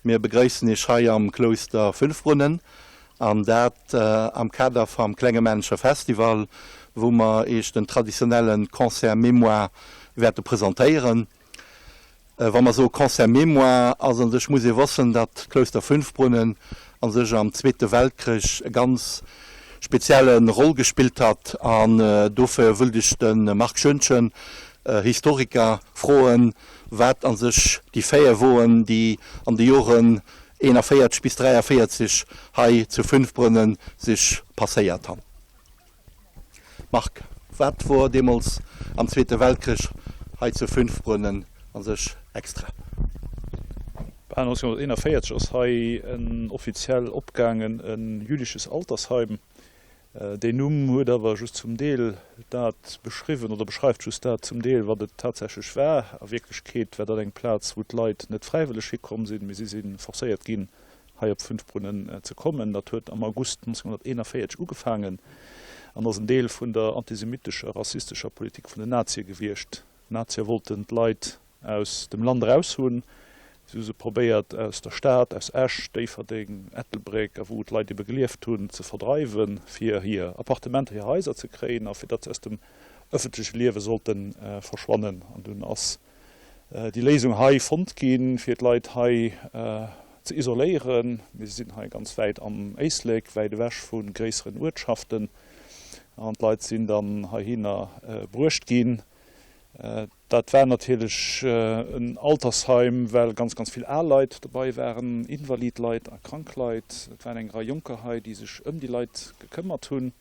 Mir begréissen Iech hei am Klouster Fünfbrunnen an dat am Kader vam Klenge Männche Festival, wou mer Iech den traditionellen Concert Mémoire wäerte presentéieren. Wa mer soe Concert Mémoire, ass an sech muss ee wëssen, datt d'Klouschter Fünfbrunnen a sech am Zweete Weltkrich e ganz spezielle Roll gespillt hat. An dofir wëllt ech de Marc Schoentgen, Historiker, froen, wat a sech déi Faite woen, déi an de Joren 41 bis 43 hei zu Fünfbrunnen sech passéiert han. Marc, wat wor deemols am Zweete Weltkrich hei zu Fünfbrunnen an sech extra? Bah, 1941 ass hei offiziell opgaangen e jüdisches Altersheim. Deen Numm huet awer just zum Deel dat beschriwwen, oder beschreift just dat zum Deel, wat et tatsächlech war. A Wierklechkeet war dat eng Plaz, wou d'Leit net fräiwëlleg hikomm sinn, mee si si forcéiert ginn, hei op Fünfbrunnen ze kommen. Dat huet am August 1941 ugefaangen an ass en Deel vun der antisemitescher, rassistescher Politik vun den Nazie gewiescht. D'Nazie wollten d'Leit aus dem Land eraus hunn. Si hu se probéiert aus der Stad, aus Esch, Déifferdeng, Ettelbréck a wou d'Leit ebe gelieft hunn, ze verdreiwen, fir hir Appartementer, hir Haiser ze kréien a fir datt se aus dem ëffentleche Liewe sollte verschwannen. An dunn ass déi Léisung hei fonnt ginn, fir d'Leit hei ze isoléieren. Mir sinn hei ganz wäit am Éislek, wäit ewech vu gréisseren Uertschaften, an d'Leit sinn dann heihinner bruecht ginn. Dat war natierlech en Altersheim, well ganz, ganz vill al Leit dobei waren, invalid Leit a krank Leit. Et waren eng Rei Jonker hei, déi sech ëm déi Leit gekëmmert hunn.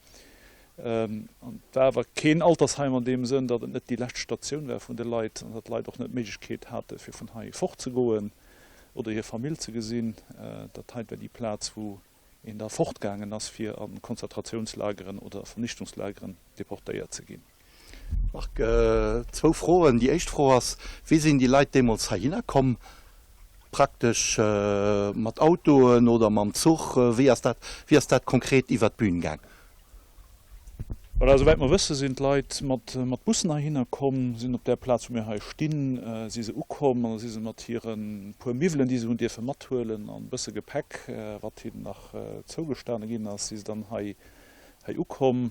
An et war awer keen Altersheim an deem Sënn, datt et net déi lescht Statioun war vun de Leit an datt d'Leit och net d'Méiglechkeet hate fir vun hei fortzegoen oder hir Famill ze gesinn. Dat hei war déi Plaz, wou een da fortgaangen ass, fir a Konzentratiounslageren oder Vernichtungslageren deportéiert ze ginn. Marc, zwou Froen. Déi éischt Fro ass, Wéi sinn déi Leit deemools heihinner komm? Praktesch mat Autoen oder mam Zuch? Wéi ass dat, wéi ass dat konkret iwwert d'Bühn gaang? Voilà, souwäit mer wësse sinn d'Leit mat Bussen heihinner komm, sinn op där Plaz wou mir hei stinn, si se ukomm an da si se mat hire puer Miwwelen, déi se hunn dierfe mathuelen an e bësse Gepäck, wat hinnen nach zougestane ginn ass, si se dann hei hei ukomm.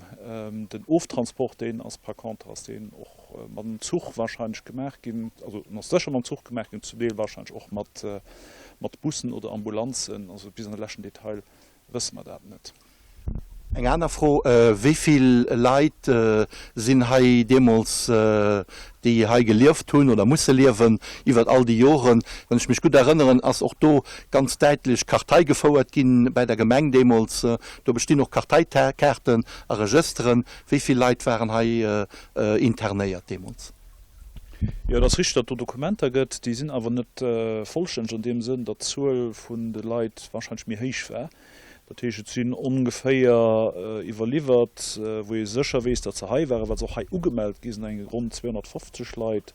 Den Oftransport, deen ass par contre ass deen och mam Zuch wahrscheinlech gemaach ginn, also en ass sécher mam Zuch gemaach ginn, zum Deel wahrscheinlech och mat mat Bussen oder Ambulanzen, also bis an de leschten Detail wësse mer dat net. Eng aner Fro, Wéi vill Leit sinn hei deemools, déi hei gelieft hunn oder musse liewen, iwwert all déi Joren? Wann ech mech gutt erënneren, ass och do ganz däitlech Kartei gefouert ginn bäi der Gemeng deemools. Do bestinn och Karteikaarten a Regësteren. Wéi vill Leit waren hei internéiert deemools? Jo, et ass richteg, datt do Dokumenter gëtt. Déi sinn awer net vollstänneg an deem Sënn, datt d'Zuel vun de Leit warscheinlech méi héich war. Dat heescht, et sinn ongeféier iwwerliwwert, wou ee sécher weess, datt se hei waren, well se och hei ugemellt gi sinn, eng ronn 250 Leit.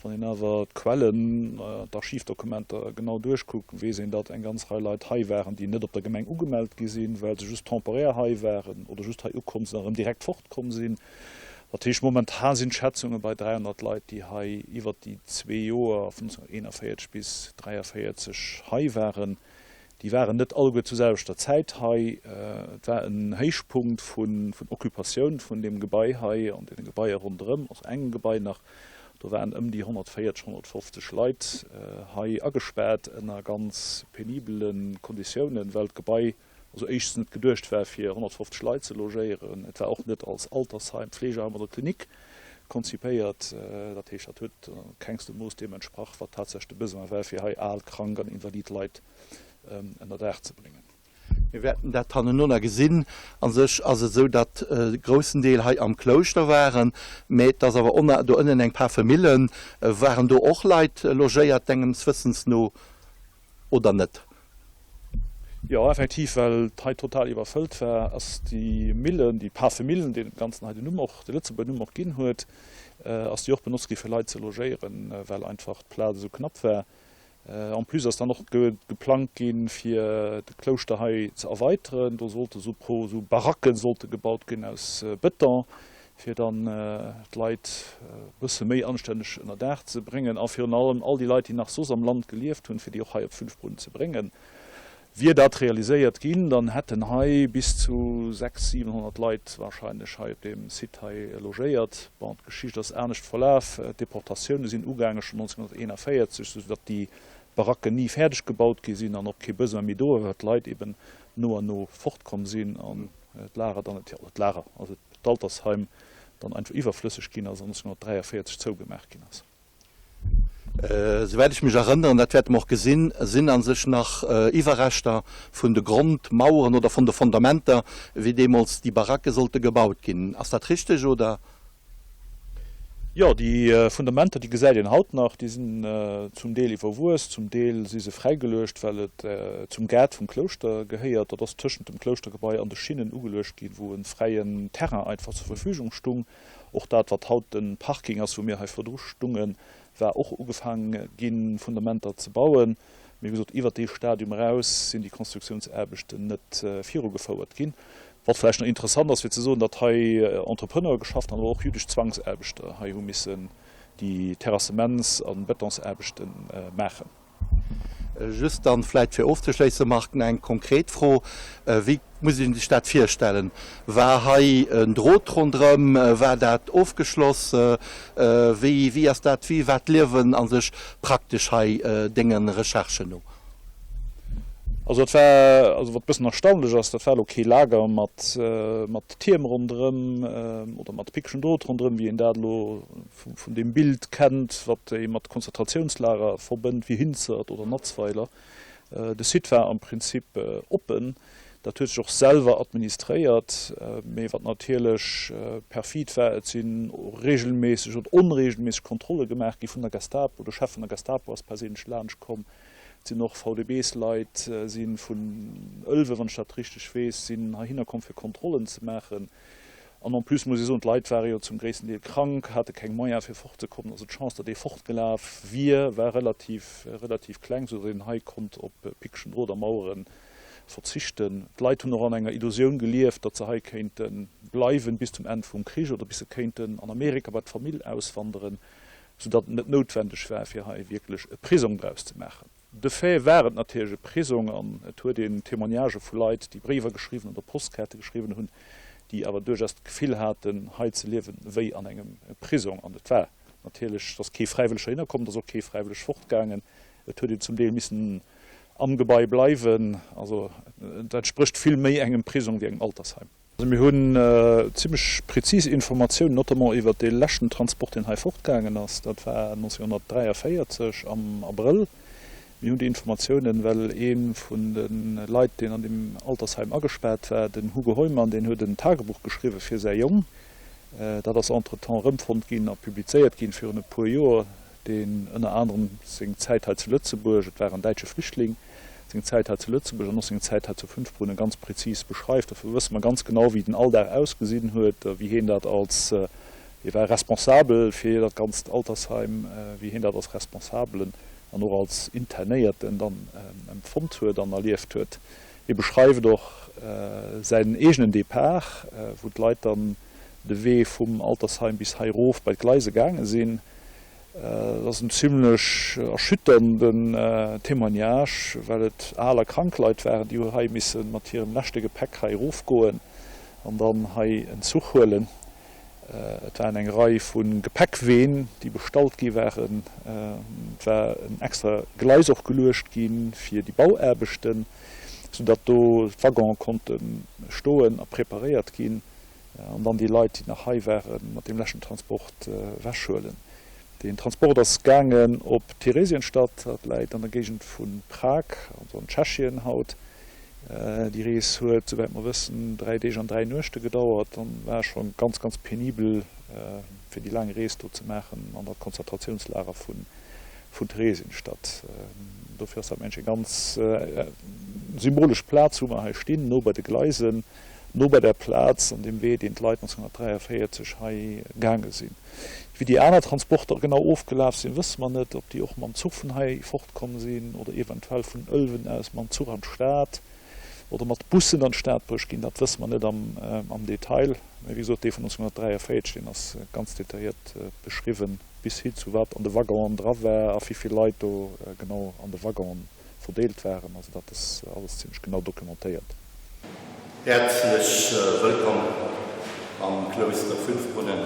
Wann een awer d'Quellen, d'Archivdokumenter genau duerchkuckt, weess een, datt eng ganz Rei Leit hei waren, déi net op der Gemeng ugemellt gi sinn, well se just temporär hei waren oder just hei ukomm sinn a erëm direkt fortkomm sinn. Dat heescht, momentan sinn d'Schätzunge bei 300 Leit, déi hei iwwert déi zwee Joer vun 1941 bis 1943 hei waren. Déi waren net alleguer zur selwechter Zäit hei. Et war en Héichpunkt vun Occupatioun vun deem Gebai hei an deene Gebaier ronderëm, also engem Gebai nach. Do waren ëm déi 140, 150 Leit hei agespaart ënner ganz penibele Konditiounen, well d'Gebai also éischtens net geduecht war fir 150 Leit ze logéieren, et war och net als Altersheim, Pflegeheim oder Klinik konzipéiert. Dat heescht, dat huet a kengstem Mooss deem entsprach, wat tatsächlech de Besoin war, fir hei al, krank an invalid Leit ënner Daach ze bréngen. Mir wäerten dat hannenno nach gesinn. A sech ass et esou, datt e groussen Deel hei am Klouschter waren, mä et ass awer och do ënnen eng Pafemillen. Waren do och Leit logéiert dengems Wëssens no oder net? Jo, effektiv, well et hei total iwwerfëllt war, ass déi Millen, déi Pafemillen, déi dem Ganzen hei den Numm och, de Lëtzebuerger Numm och ginn huet, ass déi och benotzt gi fir Leit ze logéieren, well einfach d'Plaz esou knapp war. En plus ass dann och geplangt ginn, fir de Klouschter hei ze erweiteren. Do sollte sou pro sou Baracken sollte gebaut ginn aus Bëton. Fir dann d'Leit e bësse méi anstänneg ënnerdaach ze bréngen a virun allem all déi Leit, déi nach soss am Land gelieft hunn, fir déi och hei op Fünfbrunnen ze bréngen. Wier dat realiséiert ginn, dann hätten hei bis zu 600, 700 Leit wahrscheinlech hei op deem Site hei logéiert. Bon, d'Geschicht ass anescht verlaf. D'Deportatioune sinn ugaange schonn 1941, soudatt déi Baracken ni fäerdeg gebaut gi sinn an och kee Besoin méi do war, well d'Leit eben no an no fortkomm sinn an d'Lager dann, oder d'Lager, also d'Altersheim dann einfach iwwerflësseg ginn ass an 1943 zougemaach ginn ass. Souwäit ech mech erënneren, dat wäerte mer och gesinn, sinn a sech nach Iwwerreschter vun de Grondmaueren oder vun de Fondamenter, wéi deemools déi Baracke sollte gebaut ginn. Ass dat richteg, oder? Jo, déi Fundamenter, déi gesäit een haut nach. Déi sinn zum Deel iwwerwuess, zum Deel si se fräigeluecht, well et zum Gaart vum Klouschter gehéiert. Dat ass tëschent dem Klouschtergebai an de Schinnen ugeluecht ginn, wou e fräien Terrain einfach zur Verfügung stung. Och dat, wat haut de Parking ass, wou mir hei virdru stungen, war och ugefaang ginn, Fundamenter ze bauen. Mee wéi gesot, iwwert dee Stadium eraus sinn déi Konstruktiounsaarbechten net virugefouert ginn. Wat vläicht nach interessant ass fir ze soen, datt hei Entrepreneure geschafft han, awer och jüddesch Zwangsaarbechter hei hu missen déi Terrassements a Betonsaarbechte maachen. Just dann vläicht fir ofzeschléissen, Marc, nach eng konkret Fro, Wéi muss een sech dat virstellen? War hei en Drot ronderëm? War dat ofgeschloss? Wéi, wéi ass dat, wéi war d'Liewen a sech praktesch hei denge Recherchen no? Also dat war, also wat e bëssen erstaunlech ass, dat war elo kee Lager mat, mat Tierm ronderëm oder mat pickegen Drot ronderëm, wéi een dat elo vun deem Bild kennt, wat ee mat Konzentratiounslager verbënnt, wéi Hinzert oder Natzweiler. De Site war am Prinzip oppen, dat huet sech och selwer administréiert, mee wat natierlech perfid war, et si regelméisseg oder onregelméisseg Kontrolle gemaach gi vun der Gestapo, de Chef vun der Gestapo ass perséinlech laanscht komm, et sinn och VDBs-Leit si vun Ëlwen, wann ech dat richteg weess, sinn heihinner komm fir Kontrollen ze maachen. An en plus muss ee soen, d'Leit ware jo zum gréissten Deel krank, hate keng Moyen fir fortzekommen. Also d'Chance, datt ee fortgelaf wier, war relativ, relativ kleng, soudatt een hei konnt op pickegen Drot a Mauere verzichten. D'Leit hunn och an enger Illusioun gelieft, datt se hei kéinte bleiwen bis zum Enn vum Krich oder bis se kéinten an Amerika bei d'Famill auswanderen, soudatt et net noutwendeg war, fir hei wierklech e Prisong draus ze maachen. De fait war et natierlech e Prisong an et huet een Témoignagë vu Leit, déi Bréiwer geschriwwen oder Postkaarte geschriwwen hunn, déi awer duerchaus d'Gefill haten, hei ze liewen wéi an engem Prisong. An et war natierlech, et ass kee Fräiwëlleg heihinner komm, et ass och kee Fräiwëlleg fortgaangen. Et huet een zum Deel missen am Gebai bleiwen. Also et entsprécht vill méi engem Prisong wéi engem Altersheim. Also mir hunn zimlech prezis Informatiounen, notamment iwwert dee leschten Transport, deen hei fortgaangen ass. Dat war 1943 am Abrëll. Mir hunn déi Informatiounen, well ee vun de Leit, deen an deem Altersheim agespaart war, den Hugo Heumann, deen huet en Tagebuch geschriwwe fir säi Jong. Dat ass entretemps erëmfonnt ginn a publizéiert ginn virun e puer Joer. deen ënner anerem seng Zäit hei zu Lëtzebuerg, et war en däitsche Flüchtling, seng Zäit hei zu Lëtzebuerg an och seng Zäit hei zu Fünfbrunnen ganz prezis beschreift. Dofir wësse mer ganz genau, wéi den Alldag ausgesinn huet, wéi hien dat als, hie war responsabel fir dat ganzt Altersheim, wéi hien dat als Responsabelen an och als Internéierten dann empfonnt huet an erlieft huet. Hie beschreift och säin eegenen Depart, wou d'Leit dann de Wee vum Altersheim bis hei erof bei d'Gleise gaange sinn. Dat ass en zimlech erschütternden Témoignage, well et al a krank Leit waren, déi hu hei misse mat hirem leschte Gepäck hei erofgoen an dann hei en Zuch huelen. Et waren eng Rei vu Gepäckween, déi bestallt gi waren. Et war en extra Gleis och geluecht gi fir déi Bauaarbechten, soudatt do d'Waggone konnte stoen a preparéiert ginn. An dann déi Leit, déi nach hei waren, mat deem leschten Transport ewechhuelen. Deen Transport ass gaangen op Theresienstadt, dat läit an der Géigend vu Prag, also an Tschechien haut. Déi Rees huet, souwäit mer wëssen, 3 Deeg an 3 Nuechte gedauert an war scho ganz, ganz penibel, fir déi laang Rees do ze maachen an dat Konzentratiounslager vun vun Theresienstadt. Dofir ass dat mengen ech eng ganz symbolesch Plaz, wou mer hei stinn, no bei de Gleisen, no bei der Plaz an deem Wee, deen d'Leit 1943 hei gaange sinn. Wéi déi aner Transporter genau ofgelaf sinn, wësse mer net, ob déi och mam Zuch vun hei fortkomm sinn oder eventuell vun Ëlwen aus mam Zuch an d'Stad. Oder mat Bussen an d'Stad bruecht ginn, dat wësse mer net am Detail. Mä wéi gesot, dee vun 1943, deen ass ganz detailléiert beschriwwen, bis hi zu wat an de Waggonen dra war a wéi vill Leit do genau an de Waggonen verdeelt waren. Also dat ass alles zimlech genau documentéiert. Häerzlech wëllkomm am Klouster Fünfbrunnen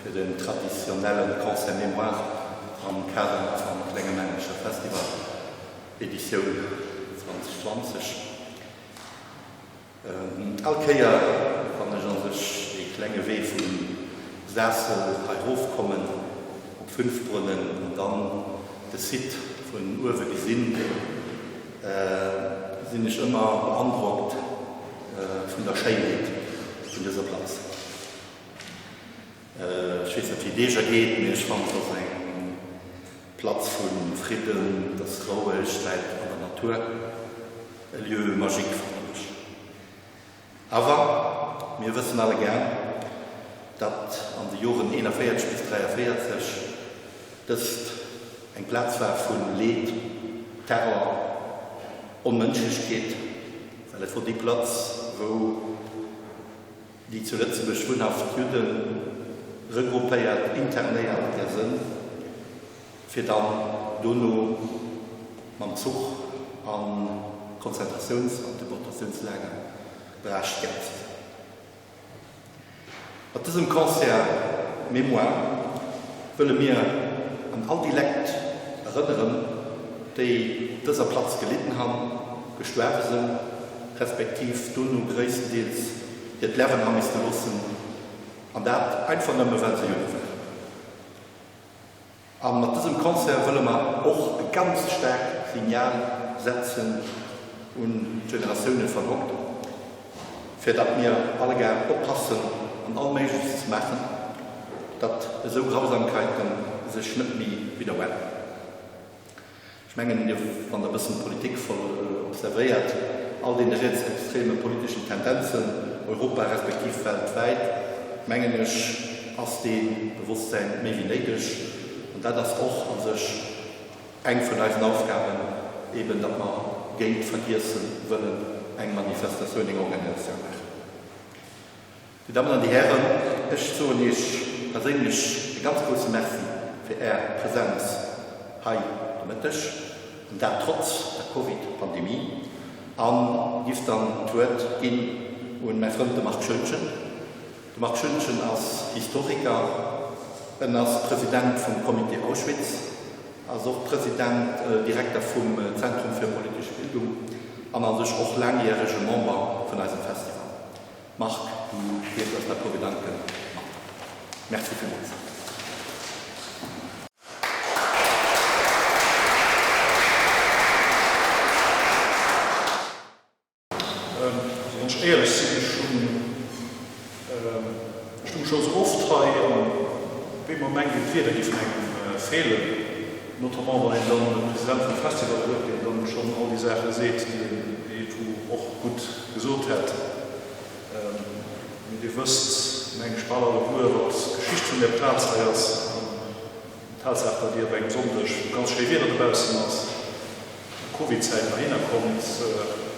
fir den traditionellen Concert Mémoire am Kader vam Klenge Männercher Festival. Editioun 2020. All Kéier wann ech an sech dee klenge Wee vu Saassel hei rof kommen op Fünfbrunnen an dann de Site vun uewe gesinn, sinn ech ëmmer beandrockt vun der Schéinheet vun dëser Platz. Ech weess net wéi et Iech ergeet, mee ech fannen et ass eng Platz vu Fridden, et ass roueg, läit an der Natur, e Lieu magique fannen ech. Awer mir wëssen alleguer, datt an de Joren 41 bis 43 dëst eng Plaz war vu Leed, Terror, Onmënschlechkeet, well et wor déi Platz, wou déi zu Lëtzebuerg wunnhaft Judde regroupéiert, internéiert gär sënn, fir dann dono mam Zuch a Konzentratiouns an Deportatiounslager bracht gär ze sinn. Mat dësem Concert Mémoire wëlle mir an all déi Lekt erënneren, déi op dëser Platz gelidden han, gestuarwe sënn, respektiv dono gréisstendeels hiert Lewen ha misste loossen, an dat einfach nëmme well se Judde waren. A mat dësem Concert wëlle mer och e ganz staarkt Signal setzen un d'Generatioune van haut, fir datt mir allegar oppassen an all Méiglechst ze maachen, datt esou Grausamkeiten sech net méi widderhuelen. Ech mengen, Dir, wann Der e bëssen d'Politik observéiert, all deene rietsextreme politeschen Tendenzen, Europa respektiv weltwäit, mengen ech, ass dee Bewosstsäin méi wéi néideg. An dat ass och a sech eng vun eisen Aufgaben, eben datt mer géint d'Vergiesse wëllen eng Manifestatioun, eng Organisatioun maachen. Dir Dammen an Dir Hären, ech soen Iech perséinlech e ganz grousse Merci fir Är Präsenz hei de Mëtteg, an dat trotz der Covid-Pandemie, a giff dann d'Wuert ginn un mäi Frënd de Marc Schoentgen. De Marc Schoentgen ass Historiker, en ass President vum Comité Auschwitz, ass och President, Direkter vum Zentrum fir politesch Bildung an a sech och laangjärege Member vun eisem Festival. Marc, du deels eis da puer Gedanken mat. Merci villmools. Also wann ech éierlech sinn, ech hunn, ech stoung scho sou oft hei an op eemol mengt een, d'Wierder géifen engem feelen, notamment wann een dann de President vum Festival huet, deen dann schonn all déi Saache seet, déi een iergendwou och gutt gesot hätt. Mee Dir wësst, meng ech, bal alleguer, wat d'Geschicht vun där Plaz hei ass. An d'Tatsaach, datt Dir op engem Sonndeg, wou ganz schéi Wieder dobaussen ass, an Covid-Zäiten heihinner kommt,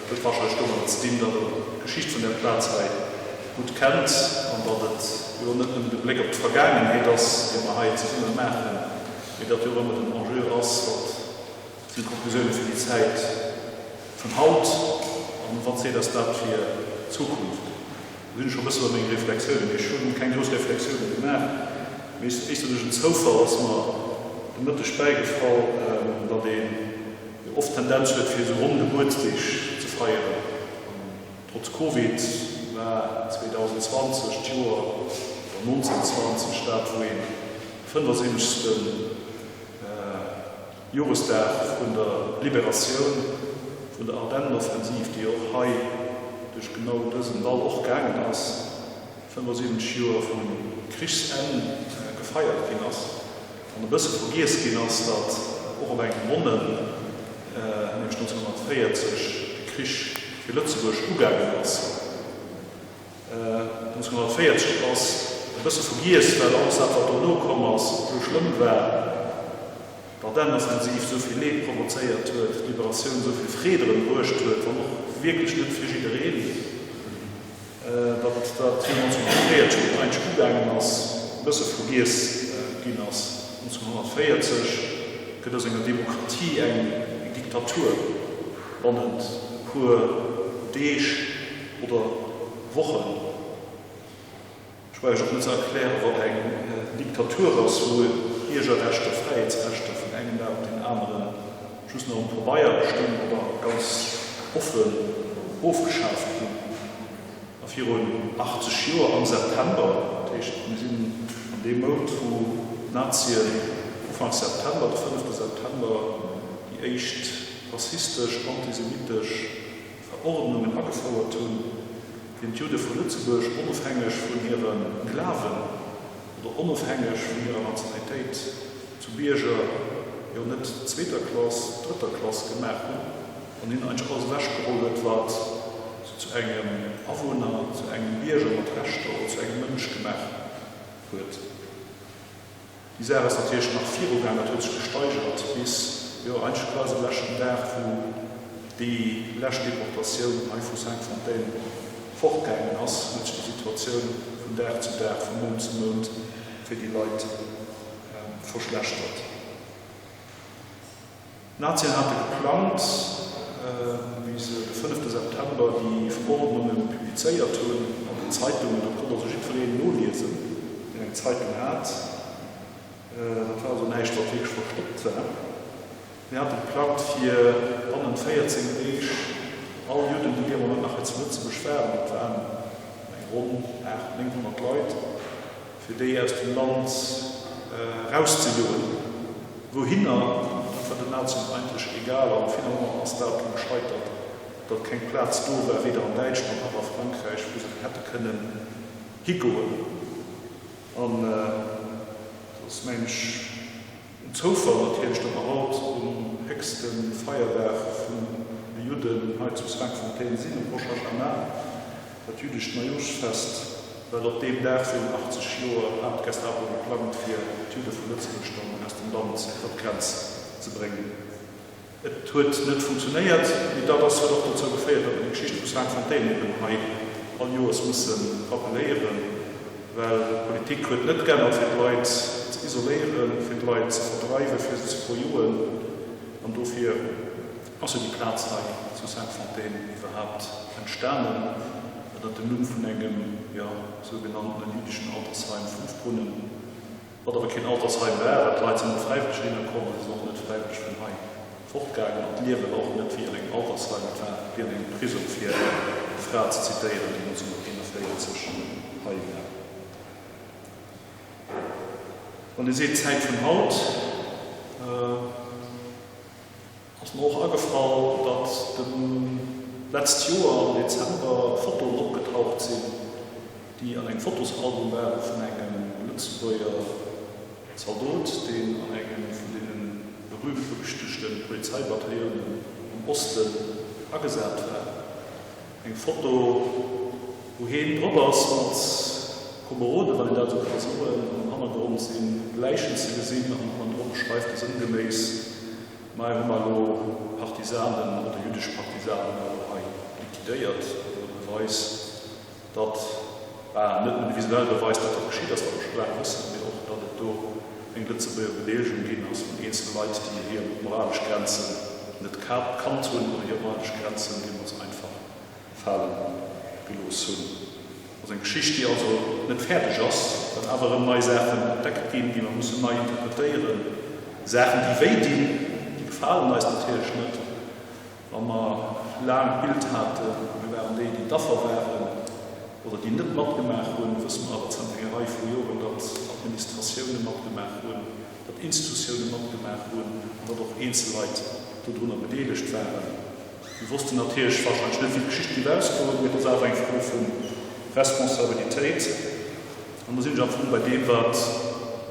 huet warscheinlech domadder ze dinn, datt Der d'Geschicht vun där Plaz hei gutt kennt an datt et jo net nëmmen de Bléck op d'Vergaangenheet ass, dee mer hei zesumme maachen, mee datt jo och ëmmer den Enjeu ass, wat sinn d'Konklusioune fir déi Zäit vun haut an wat seet eis dat fir d'Zukunft? Do sinn ech scho e bësse bei menge Reflexiounen. Mee ech hu keng grouss Reflexioune gemaach, mee éischter duerch en Zoufall ass mer de Mëtteg bäigefall, datt ee jo oft d'Tendenz huet, fir esou ronn Gebuertsdeeg ze feieren. An trotz Covid war 2020 d'Joer, oder 1920 dat, wou een de 75. Joresdag vun der Liberatioun vun der Ardennenoffensiv, déi och hei duerch genau dësen Dall och gaangen ass, 75 Joer vum Krichsenn gefeiert ginn ass an e bësse vergiess ginn ass, datt och op engem ronnen, nämlech 1940, de Krich fir Lëtzebuerg ugaangen ass. 1940 ass e bësse vergiess, well alles dat, wat dono komm ass, esou schlëmm war. D'Ardennenoffensiv esou vill Leed provozéiert huet, d'Liberatioun esou vill Freed erëm bruecht huet, wann och wierklech net fir jiddereen, datt dat Joer 1940, wou et eigentlech ugaangen ass, e bësse vergiess ginn ass. 1940 gëtt aus enger Demokratie eng Diktatur bannent e puer Deeg oder Wochen. Ech brauch Iech och net ze erklären, wat eng Diktatur ass, wou Biergerrechter, Fräiheetsrechter vun engem Dag op deen anere just nach um Pabeier bestinn oder ganz offen ofgeschaaft ginn. A virun 80 Joer am September, dat heescht, mir sinn an deem Mount, wou d'Nazien Ufank September, de fënnefte September, déi éischt rassistesch, antisemitesch Verordnungen agefouert hunn, deen d'Judde vu Lëtzebuerg onofhängeg vun hirem Glawen oder onofhängeg vun hirer Nationalitéit zu Bierger, jo net zweeter Klass, drëtter Klass gemaach hunn an hinnen eigentlech alles ewechgeholl huet, wat se zu engem Awunner, zu engem Bierger mat Rechter oder zu engem Mënsch gemaach huet. Déi Saach ass natierlech nach virugaang, dat huet sech gesteigert bis, jo, eigentlech quasi de leschten Dag, wou déi lescht Deportatioun hei vu Cinqfontaines fortgaangen ass, huet sech déi Situatioun vun Dag zu Dag, vu Mount zu Mount fir déi Leit verschlechtert. D'Nazien hate geplangt, wéi se de fënnefte September déi Verordnunge publizéiert hunn an den Zeitungen, do konnt also jiddwereen noliesen, deen eng Zeitung hat, dat war also näischt, wat wierklech verstoppt war. Si hate geplangt, fir bannent 14 Deeg all Judden, déi dee Moment nach hei zu Lëtzebuerg waren, dat waren eng ronn 800, 900 Leit, fir déi aus dem Land erauszejoen. Wouhinner, dat war den Nazien eigentlech egal an finalement ass dat dru gescheitert, datt keng Plaz do war, weder an Däitschland nach a Frankräich, wou se hätte kënnen higoen. An et ass, mengen ech, en Zoufall natierlech, datt mer haut um héchste Feierdag vun de Judden hei zu Cinqfontaines sinn, um Rosh Hashanah. Dat jüddescht Neijooschfest, well op deem Dag virun 80 Joer hat d'Gestapo geplangt, fir d'Judde vu Lëtzebuerg dann aus dem Land iwwer d'Grenz ze bréngen. Et huet net funktionéiert, mee dat ass huet och dozou geféiert, datt mer déi Geschicht vu Cinqfontaines eben hei all Joers musse rappeléieren, well d'Politik huet net geännert, fir d'Leit ze isoléieren, fir d'Leit ze verdreiwen, fir se ze verjoen. An dofir ass jo déi Plaz hei zu Cinqfontaines iwwerhaapt entstanen, ënnert dem Numm vun engem, jo, sougenanntenen jüddeschen Altersheim Fünfbrunnen, wat awer keen Altersheim war, well d'Leit sinn net fräiwëlleg heihinner komm a si sinn och net fräiwëlleg vun hei fortgaangen. An d'Liewe war och net wéi an engem Altersheim, et war wéi an engem Prisong, fir d'Fra ze zitéieren, déi 1941 hei war. Wann ee seet d'Zäit vun haut, ass mer och agefall, datt dem letzt Joer am Dezember Fotoen opgetaucht sinn, déi an engem Fotosalbum ware vun engem Lëtzebuerger Zaldot, deen an engem vun deene berühmt-berüchtegte Polizeibataillonen am Osten agesat war. Eng Foto, wou heen drop ass mat Komeroden, wann een dat esou ka soen. An am Hannergrond si Läichen ze gesinn an hannendru beschreift e sënngeméiss, Mei hu mer elo Partisanen oder jüddesch Partisanen hu mer elo hei liquidéiert. Also e Beweis, datt, bah, net nëmmen e visuelle Beweis, datt dat geschitt ass, wat mer scho laang wëssen, mee och, datt et do eng Lëtzebuerger Bedeelegung ginn ass vun eenzele Leit, déi hir moralesch Grenzen net kannt hunn oder hir moralesch Grenzen deemools einfach fale gelooss hunn. Ass eng Geschicht, déi also net fäerdeg ass, well awer erëm nei Saachen entdeckt ginn, déi mer mussen nei interpretéieren. Saachen, déi wéi dinn, déi gefalen eis natierlech net. Wa mer laang d'Bild haten, mir waren déi, déi d'Affer waren oder déi net matgemaach hunn, wësse mer awer zanter enger Rei vu Joren, datt Administratioune matgemaach hunn, datt Institutioune matgemaach hunn an datt och eenzel Leit dodrunner bedeelegt waren. Mir wossten natierlech warscheinlech net, wéi d'Geschicht géif ausgoen, mee et ass awer eng Fro vu Responsabilitéit. An do sinn ech am Fong bei deem, wat,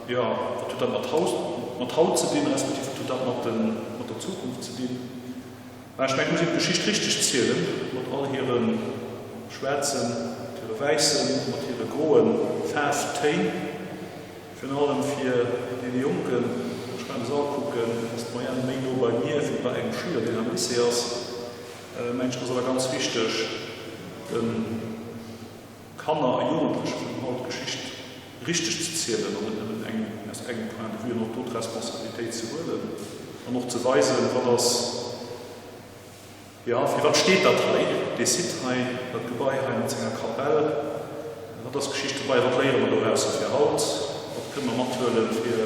jo, wat huet dat mat haut, mat haut ze dinn, respektiv wat huet dat mat de, mat der Zukunft ze dinn? Mä ech mengen, et muss een d'Geschicht richteg zielen, mat all hire schwaarzen, mat hire wäissen, mat hire groe Faarftéin, virun allem fir deene Jonken. ech an de Sall kucken, ass d'Moyenne méi no bei mir wéi bei engem Schüler, deen am Lycée ass. Mengen ech, ass awer ganz wichteg, de Kanner a Jugendleche vun haut d'Geschicht richteg ze zielen an net nëmmen eng aus engem Point de vue an och do d'Responsabilitéit ze huelen an och ze weisen, wat ass, jo, fir wat steet dat hei, dee Site hei, dat Gebai hei mat senger Kapell, wat ass d'Geschicht dobäi, wat léiere mer dorausser fir haut, wat kënne mer mathuele fir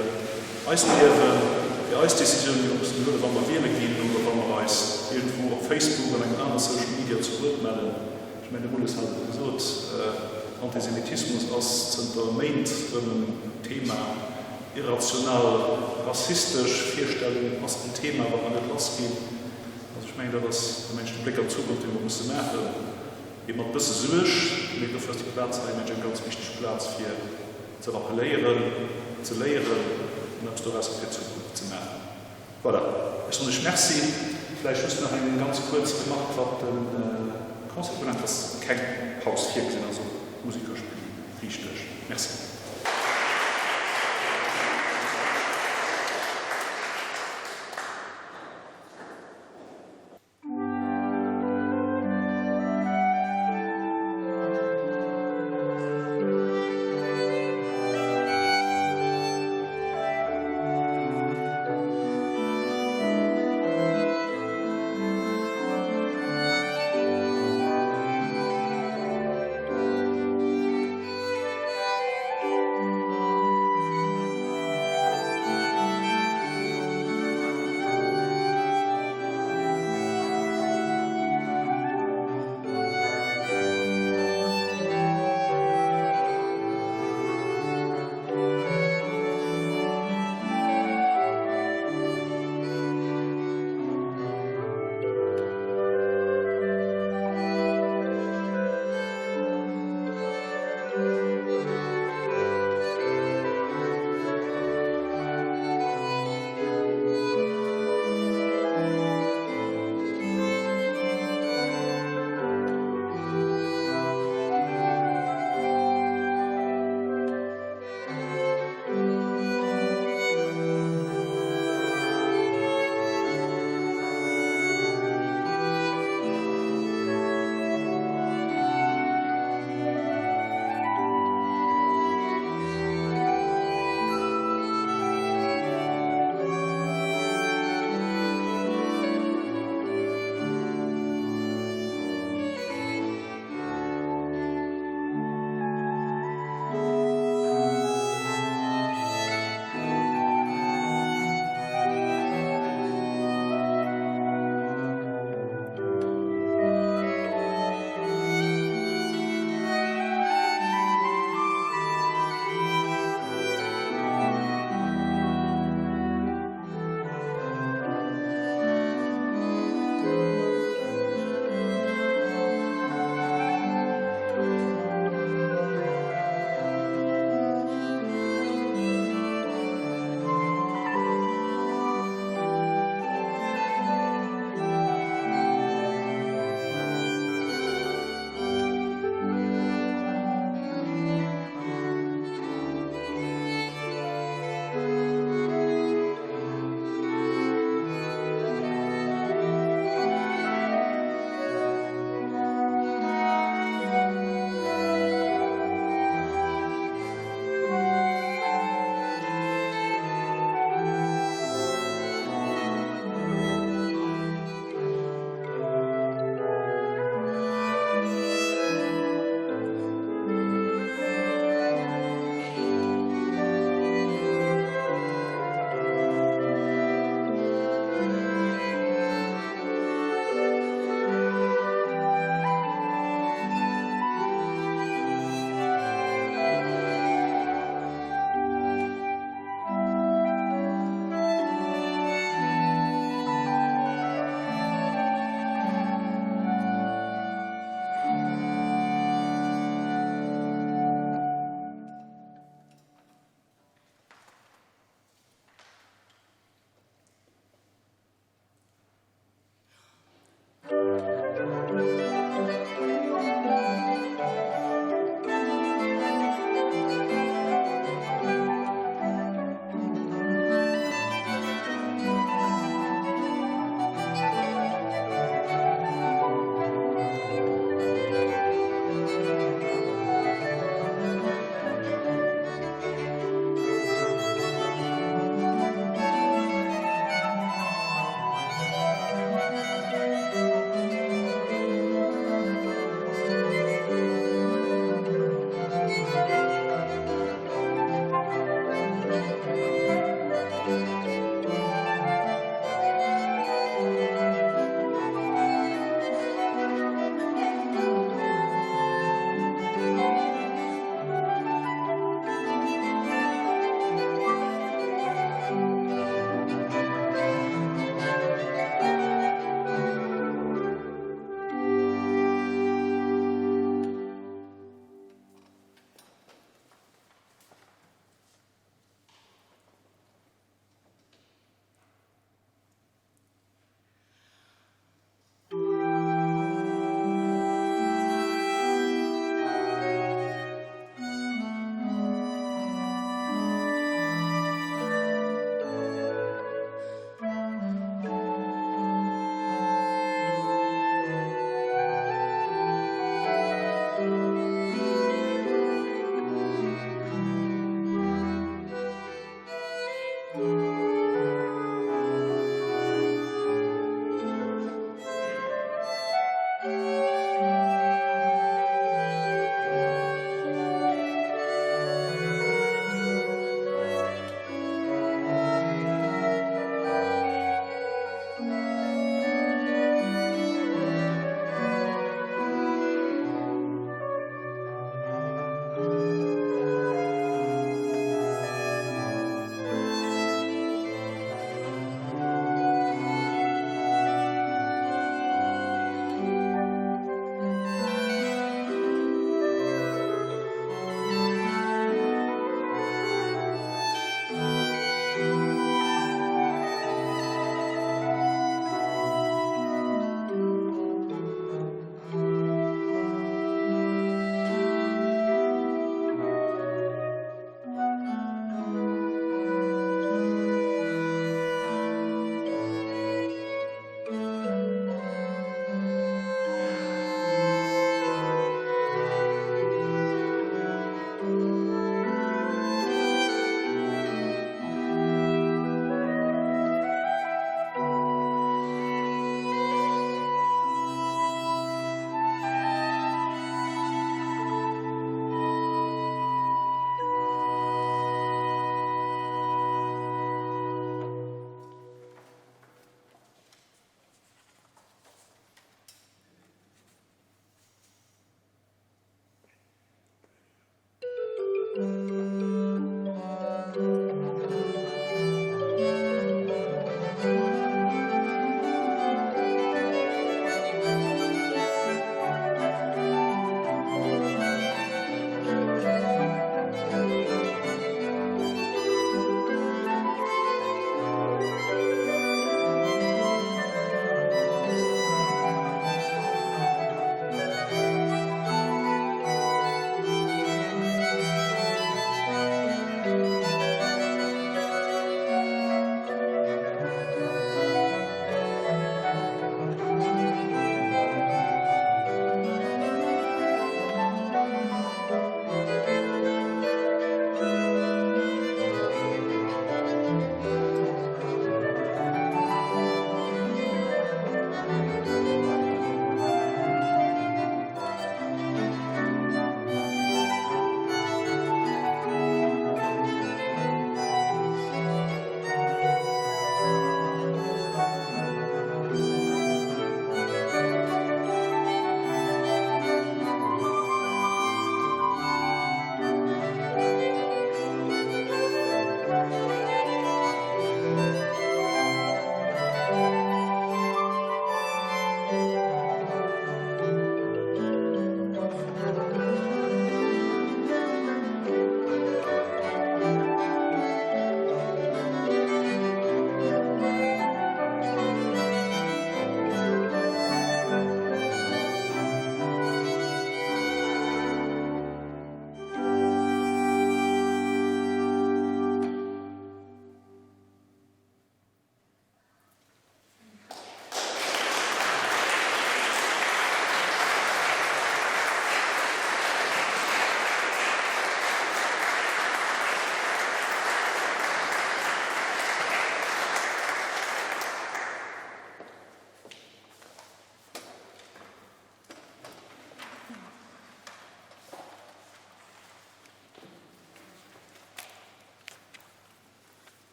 eist Liewen, fir eis Décisioun, déi mer mussen huelen, wa mer wiele ginn oder wa mer eis iergendwou op Facebook an engem anere Social Media zu Wuert mellen. Ech mengen, de Mulles hat et gesot, Antisemitismus ass zënter Méint erëm en Thema. Irrational rassistesch Virstellungen ass en Thema, wat mer net lass ginn. Also ech mengen, dat ass de Mensch de Bléck an d'Zukunft, dee mer musse maachen, ee mat bësse Suerg, mee dofir ass déi Plaz hei, mengen ech, eng ganz wichteg Plaz, fir ze rappelléieren, ze léieren an eppes dorausser fir d'Zukunft ze maachen. Voilà, ech soen lech Merci. Vläicht just nach eng ganz kuerz Remarque, wat de Concert ubelaangt, ass keng Paus virgesinn, also d'Museker spille riicht duerch. Merci.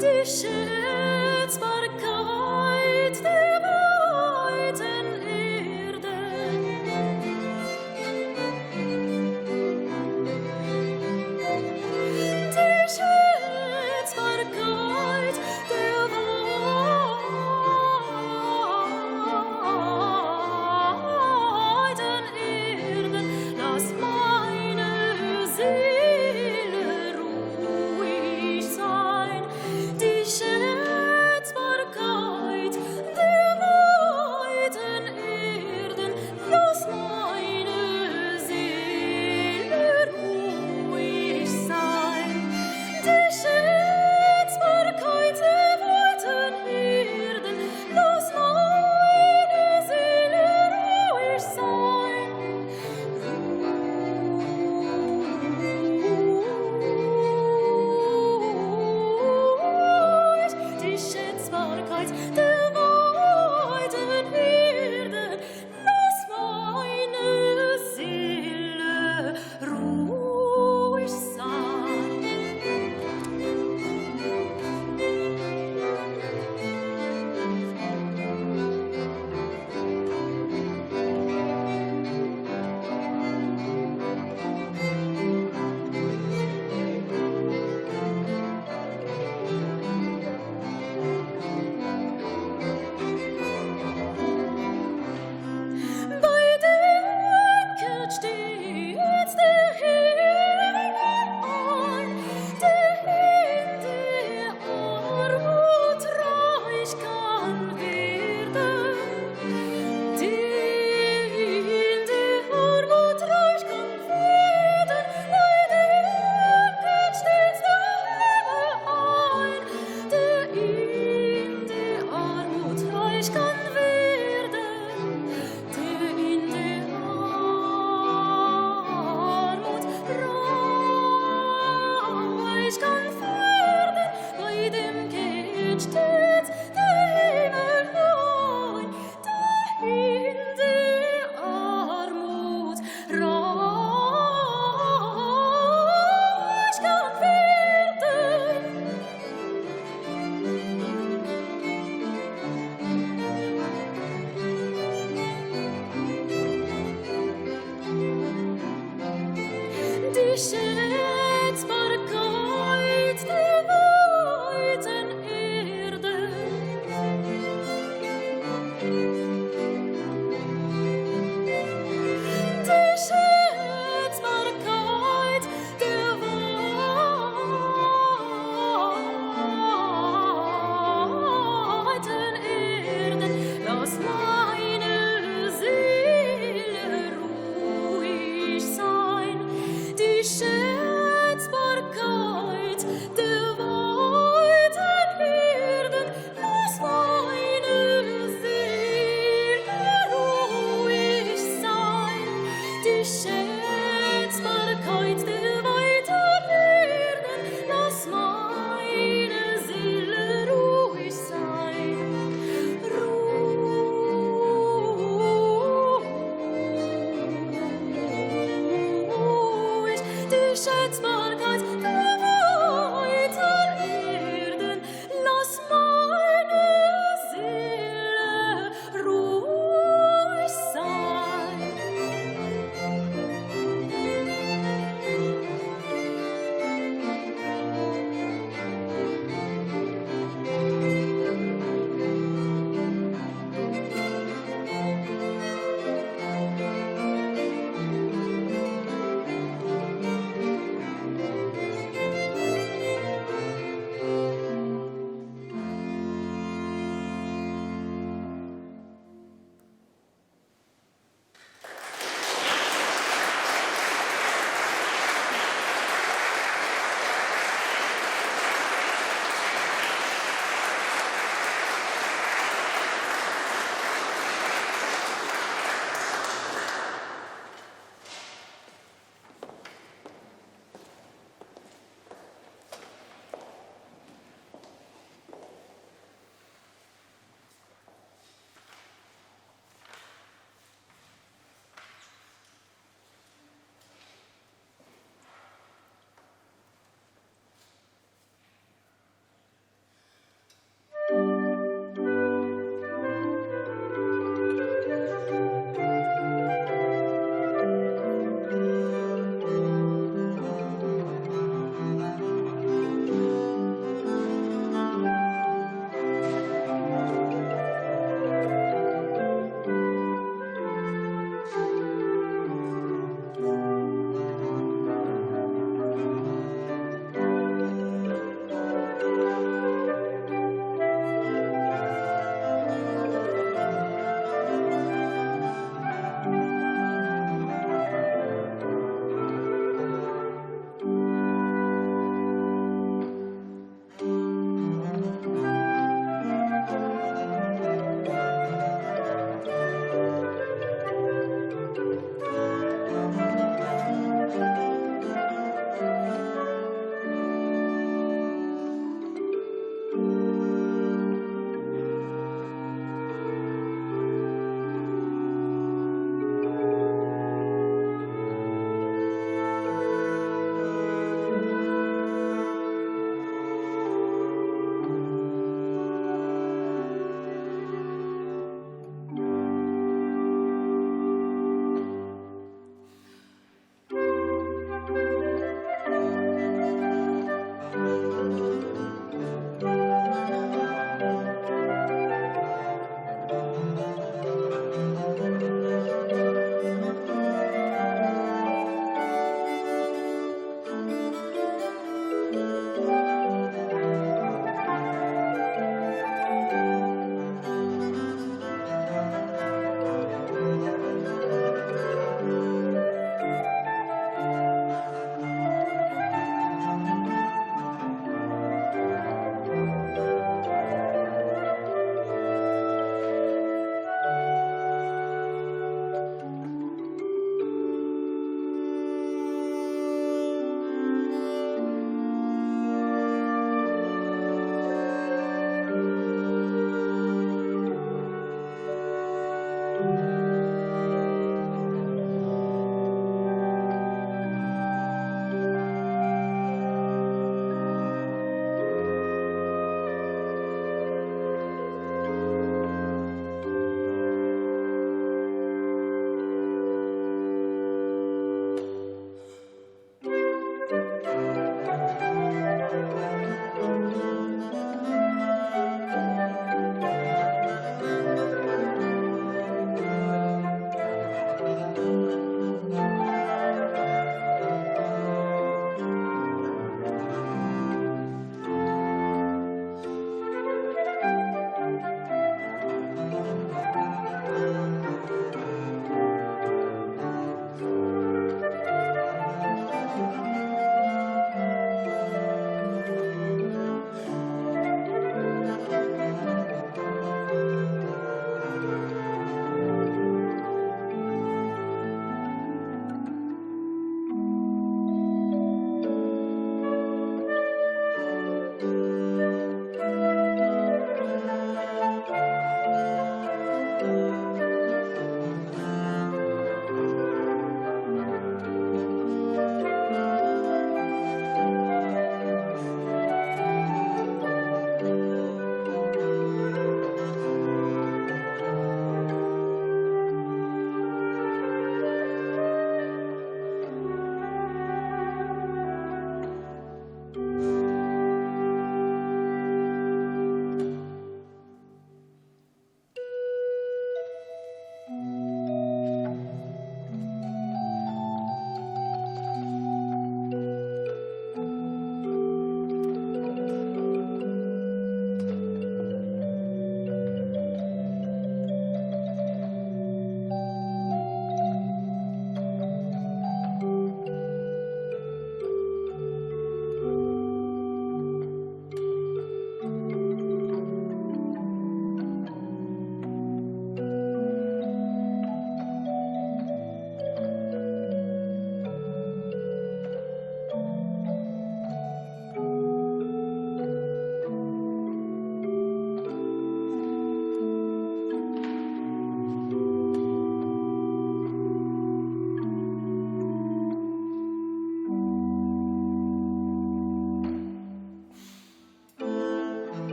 Die Schätzbarkeit. Die Schätzbarkeit.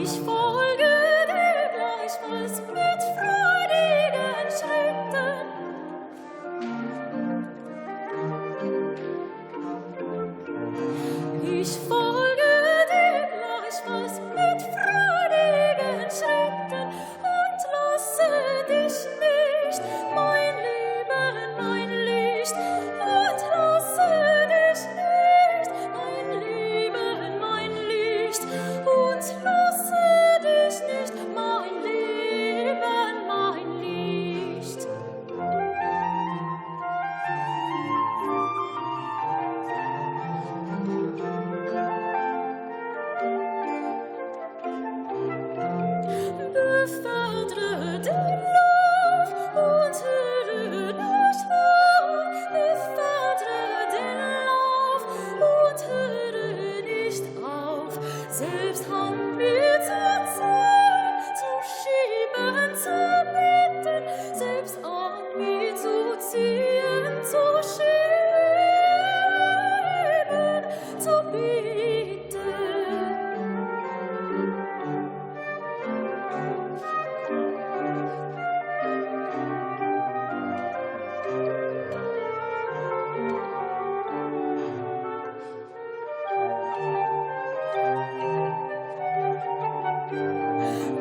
Ich folge dir gleichfalls mit freudigen Schritten. Ich folge dir gleichfalls mit freudigen Schritten und lasse dich nicht, mein Leben, mein Licht, und lasse dich nicht, mein Leben, mein Licht, und lasse dich nicht, mein Leben, mein Licht. Befördere den Lauf und höre nicht auf. Befördere den Lauf und höre nicht auf. Selbst an mir zu ziehen, zu schieben, zu bitten, selbst an mir zu ziehen, zu schieben, zu bitten.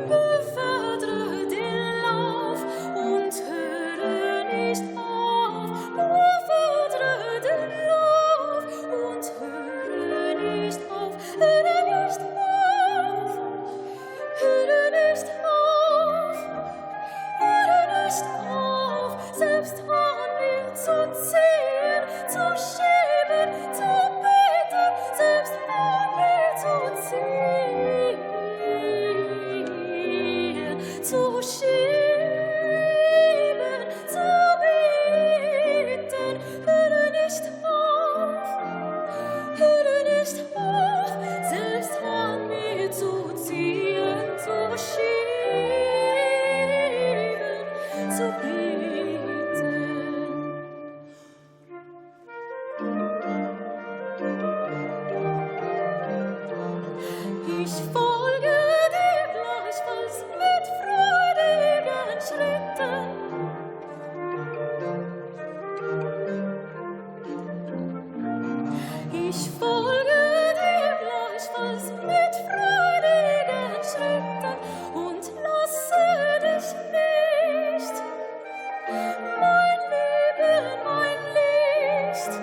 Befördere den Lauf und höre nicht auf. Befördere den Lauf und höre nicht auf. Höre nicht auf. Höre nicht auf. Höre nicht auf, selbst an mir zu ziehen, zu schieben, zu beten, selbst an mir zu ziehen, zu schieben, zu beten. Höre nicht auf, höre nicht auf, selbst an mir zu ziehen, zu schieben, zu beten. Ich folge dir gleichfalls mit freudigen Schritten. Ich folge dir gleichfalls mit freudigen Schritten und lasse dich nicht, mein Leben, mein Licht.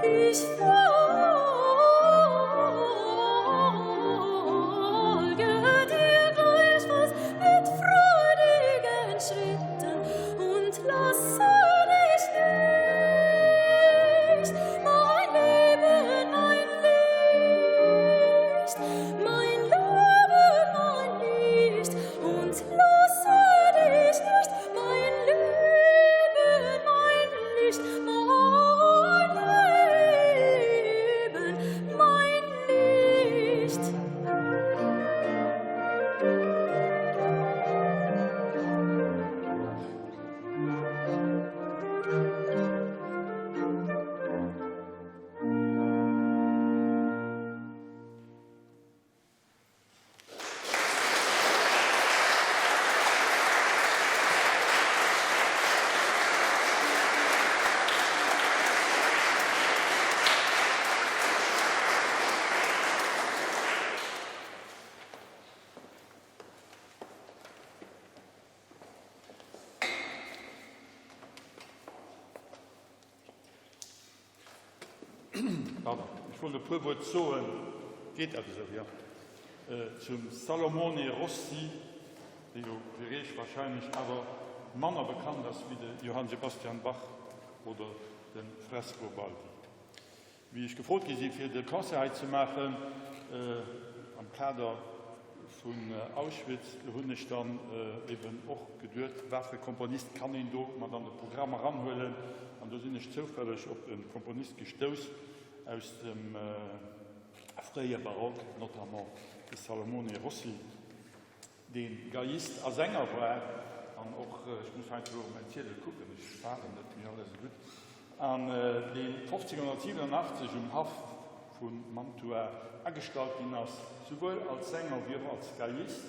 Ich folge dir gleichfalls mit freudigen Schritten und lasse dich nicht, mein Leben, mein Licht, mein Leben, mein Licht, und lasse dich nicht, mein Leben, mein Licht, mein Leben, mein Licht. Pardon, ech wollt e puer Wuert soen, geet dat esou, jo, zum Salomone Rossi, dee jo fir Iech wahrscheinlech awer manner bekannt ass wéi de Johann Sebastian Bach oder de Frescobaldi. Wéi ech gefrot gi si fir de Concert hei ze maachen am Kader vun Auschwitz, hunn ech dann eben och geduet, wat fir e Komponist kann een do mat an de Programm eranhuelen? An do sinn ech zoufälleg op e Komponist gestouss aus dem fréie Barock, notamment de Salomone Rossi. dee Geiist a Sänger war an och, ech muss heiansdo op mäin Ziedel kucken, ech falen net méi alles esou gutt, an dee 1587 um Haff vu Mantua Agestallt ginn ass, souwuel als Sänger wéi och als Geiist,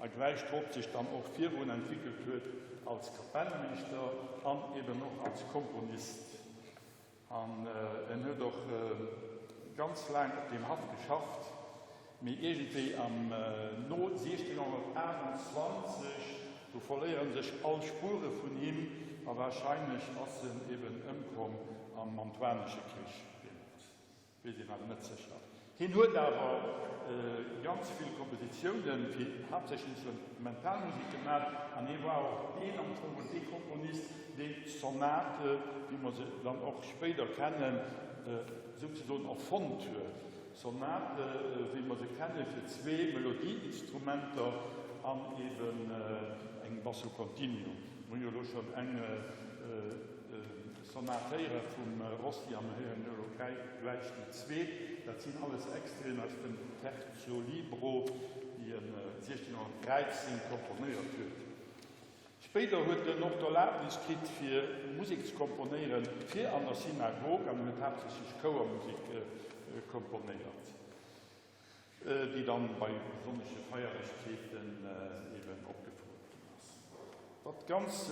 a gläich drop sech dann och virun entwéckelt huet als Kapellmeeschter an eben och als Komponist. An en huet och ganz laang op deem Haff geschafft, mee iergendwéi am no 1628, do verléiere sech all Spuere vun him a warscheinlech ass en eben ëmkomm am Mantuanesche Krich deemools. Weess een awer net sécher. Hien huet awer ganz vill Kompositiounen fir haaptsächlech Instrumentalmusek gemaach an hie war och deen am Fong dee Komponist, deen d'Sonate, wéi mer se dann och spéider kennen, souzesoen erfonnt huet. Sonate, wéi mer se kenne fir zwee Melodieinstrumenter an eben eng Basso continuo. Mir hu jo elo schonn eng. Sonat héiere vum Rossi a mir héieren elo gläich déi zweet. Dat sinn alles Extraiten aus dem Terzo Libro, déi en 1613 komponéiert huet. Spéider huet en och d'Erlaabnis kritt fir Musek ze komponéieren fir an der Synagog an huet haaptsächlech Chouermusek komponéiert. déi dann bei besonnesche Feierlechkeeten eben opgefouert ginn ass. Wat ganz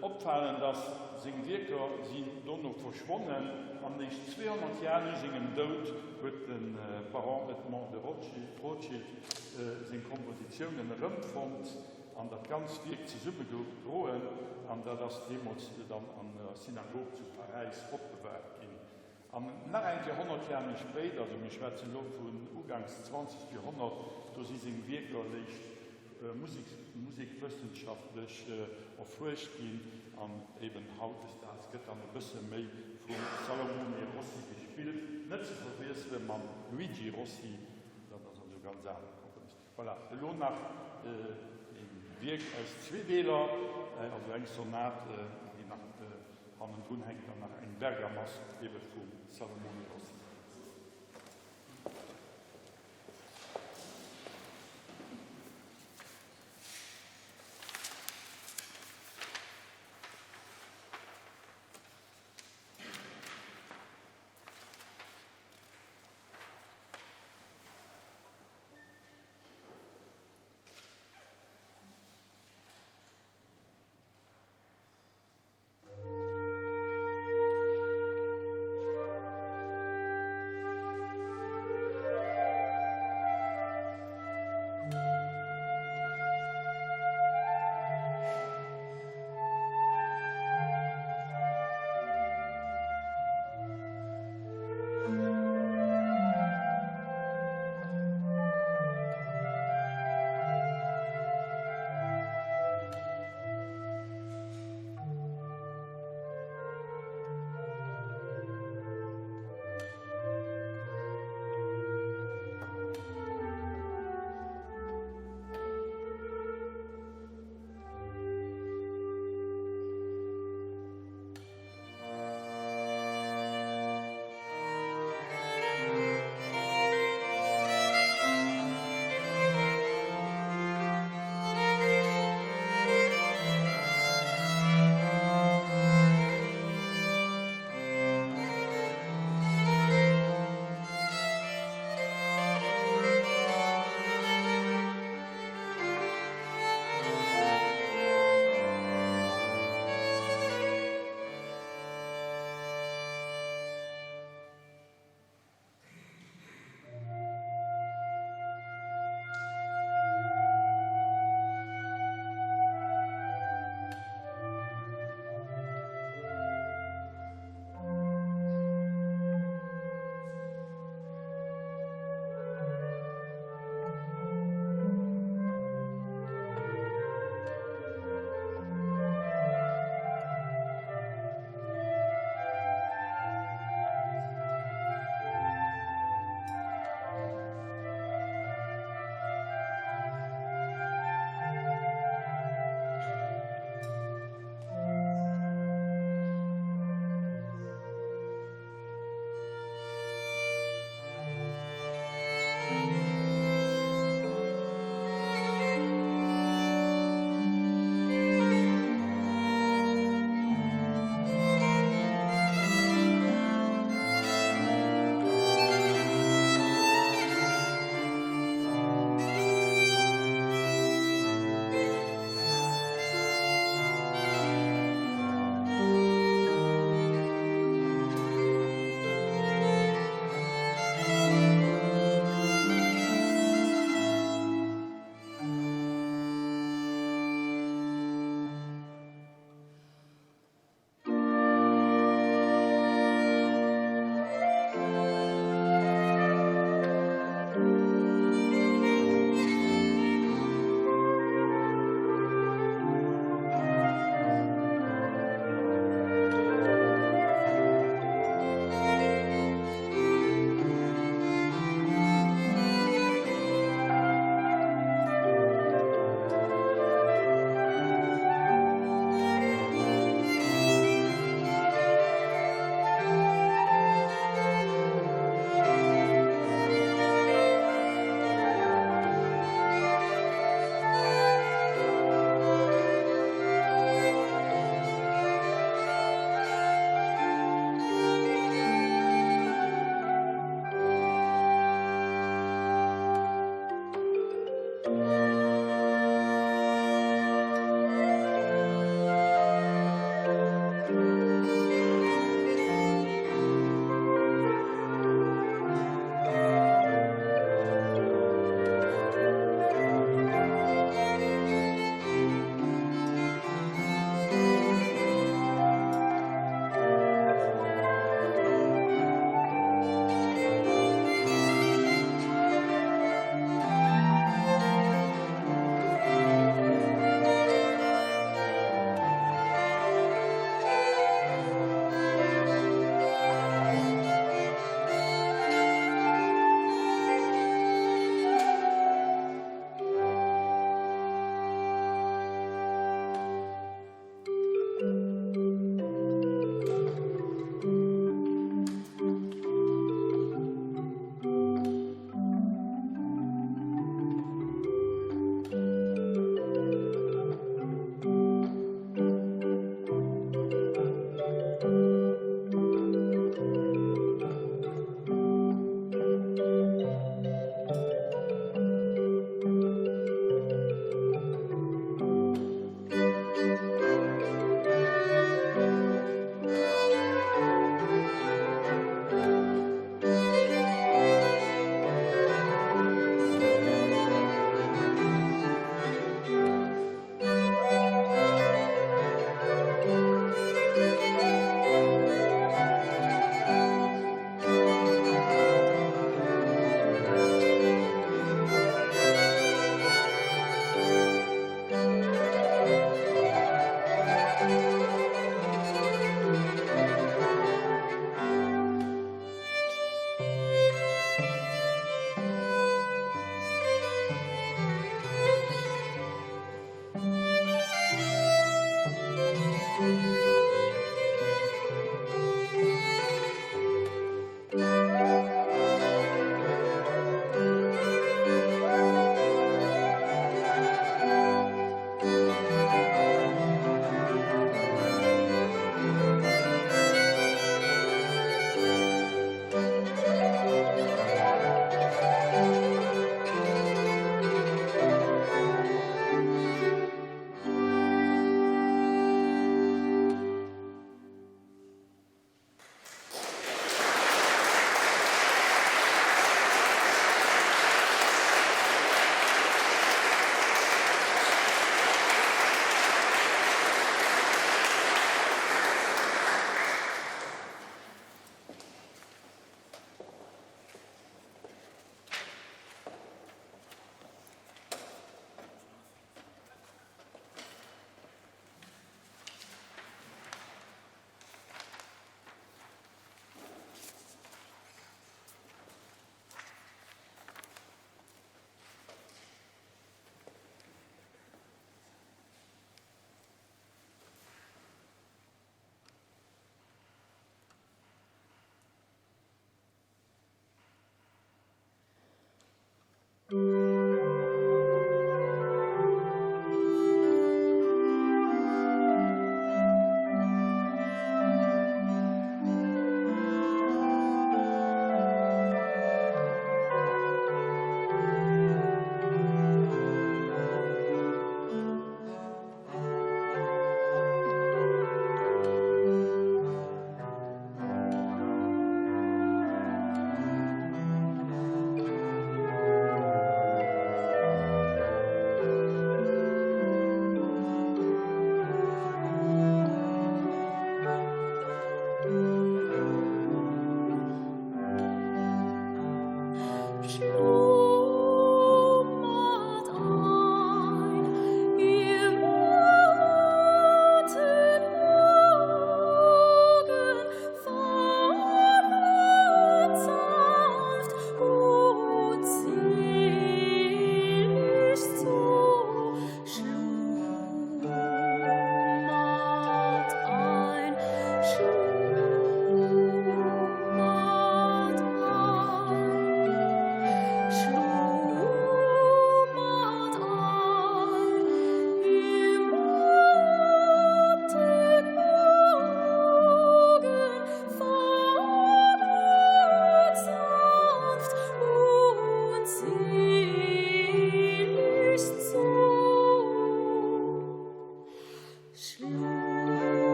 opfalend ass, seng Wierker sinn dono verschwonnen an eréischt 200 Jar no sengem Doud huet de Baron Edmond de Rothschild seng Kompositiounen erëmfonnt an dat ganz Wierk zesummegedroen an dat ass deemools dann an der Synagog zu Paräis opbewaart ginn. An nach eng Kéier 100 Jar méi spéit, also mir schwätzen elo vun uganks zwanzegt Joerhonnert, do si seng Wierker léischt musekwëssenschaftlech erfuerscht ginn an eben hautdesdaags gëtt dann e bësse méi vum Salomone Rossi gespillt, net ze verwiessele mam Luigi Rossi, dat ass also e ganz anere Komponist. Voilà, elo nach e Wierk aus zwee Deeler, also eng Sonat, déi nach hannendrun hänkt, an nach eng Bergamasque, ebe vum Salomone Rossi.